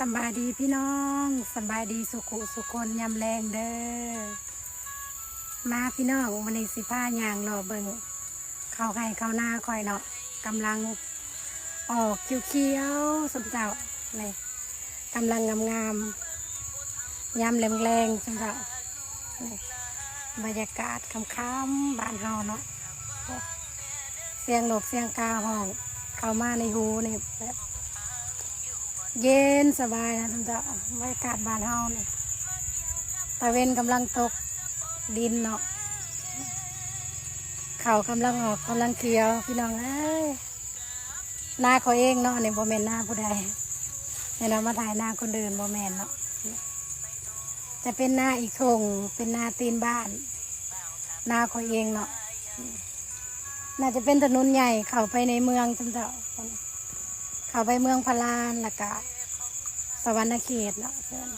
ສຳບາຍດີພີ່ນ້ອງ ສຳບາຍດີສູ່ຄູ່ສູ່ຄົນຍາມແລງເດີ້. ມາພີ່ນ້ອງ ມື້ນີ້ຊິພາຍ່າງເລາະເບິ່ງເຂົ້າໄຮ່ເຂົ້ານາຂ້ອຍເນາະ ກຳລັງອອກຂຽວໆ ຊຸມເຈົ້າ ນີ້ ກຳລັງງາມໆ ຍາມແລງໆ ຊຸມເຈົ້າ ນີ້ ບັນຍາກາດຄ່ຳໆ ບ້ານເຮົາເນາະ ສຽງນົກສຽງກາຮ້ອງເຂົ້າມາໃນຫູນີ້ ແບບ ເຢັນສະບາຍນະ ຊຸມເຈົ້າ ບັນຍາກາດບ້ານເຮົານີ້ ຕາເວັນກຳລັງຕົກດິນເນາະ ເຂົ້າກຳລັງອອກ ກຳລັງຂຽວ ພີ່ນ້ອງເອີຍ. ນາຂ້ອຍເອງເນາະ ນີ້ບໍ່ແມ່ນນາຜູ້ໃດ ແມ່ນວ່າມາຖ່າຍນາຄົນອື່ນ ບໍ່ແມ່ນເນາະ ຈະເປັນນາອີກທົ່ງ ເປັນນາຕີນບ້ານ ນາຂ້ອຍເອງເນາະ. ໜ້າຈະເປັນຖະໜົນໃຫຍ່ເຂົ້າໄປໃນເມືອງ ຊຸມເຈົ້າ ເຂົ້າໄປເມືອງພະລານ ແລ້ວກະສະຫວັນນະເຂດເນາະ ອືມ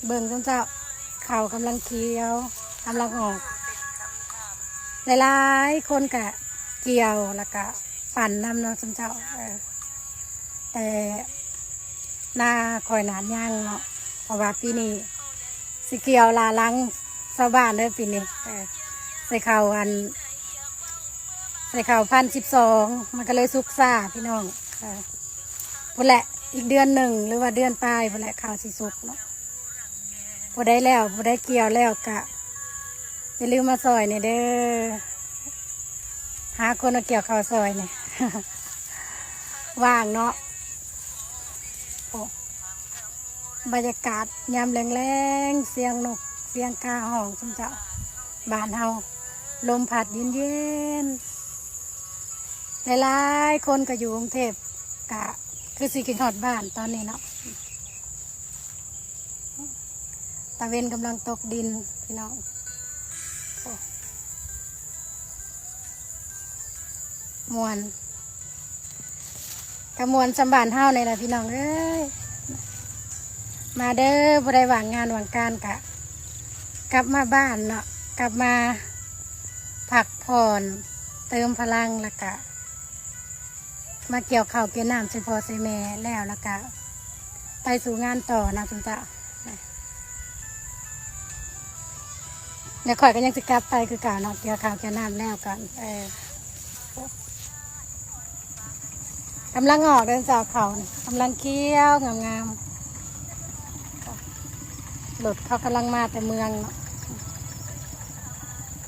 ເບິ່ງ ຊຸມເຈົ້າ ເຂົ້າກຳລັງຂຽວ ກຳລັງອອກ ຫຼາຍໆຄົນກະກ່ຽວ ແລ້ວກະ ປັ່ນນຳເນາະ ຊຸມເຈົ້າ ເອີ ແຕ່ນາຂ້ອຍນະຍັງເນາະ ເພາະວ່າປີນີ້ຊິກ່ຽວລ້າຫຼັງຊາວບ້ານເດີ້ ປີນີ້ ເອີ ໃສ່ເຂົ້າອັນ ໃສ່ເຂົ້າພັນສິບສອງ ມັນກໍເລີຍສຸກຊ້າ ພີ່ນ້ອງ ເອີ ພຸ້ນແຫຼະ ອີກເດືອນໜຶ່ງ ຫຼືວ່າເດືອນປາຍພຸ້ນແຫຼະ ເຂົ້າຊິສຸກເນາະ. ຜູ້ໃດແລ້ວ ຜູ້ໃດກ່ຽວແລ້ວກະຢ່າລືມມາຊ່ອຍແດ່ເດີ້ ຫາຄົນມາກ່ຽວເຂົ້າຊ່ອຍແດ່ ວ່າງເນາະ. ໂອ້ ບັນຍາກາດຍາມແລງໆ ສຽງນົກສຽງກາຮ້ອງ ຊຸມເຈົ້າ ບ້ານເຮົາ ລົມພັດເຢັນໆ ຫຼາຍໆຄົນກໍຢູ່ກຸງເທບ ກະຄືຊິຄິດຮອດບ້ານຕອນນີ້ເນາະ. ຕາເວັນກຳລັງຕົກດິນ ພີ່ນ້ອງ ໂອ້ ມ່ວນ ກະມ່ວນສ່ຳບ້ານເຮົານີ້ແຫຼະ ພີ່ນ້ອງເອີຍ. ມາເດີ້ ຜູ້ໃດວ່າງງານວ່າງການກະກັບມາບ້ານເນາະ ກັບມາພັກຜ່ອນ ເຕີມພະລັງ ແລ້ວກະ ມາກ່ຽວເຂົ້າກ່ຽວນ້ຳໃສ່ພໍ່ໃສ່ແມ່ແລ້ວ ແລ້ວກະໄປສູ່ງານຕໍ່ນະ ຊຸມເຈົ້າ. ແລ້ວຂ້ອຍກໍຍັງຊິກັບໄປຄືເກົ່າເນາະ ກ່ຽວເຂົ້າກ່ຽວນ້ຳແລ້ວກ່ອນ ເອີ ກຳລັງອອກເດີເຈົ້າ ເຂົ້ານີ້ກຳລັງຂຽວງາມໆ ລົດເຂົາກຳລັງມາແຕ່ເມືອງເນາະ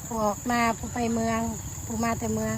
ຜູ້ອອກມາ ຜູ້ໄປເມືອງ ຜູ້ມາແຕ່ເມືອງ.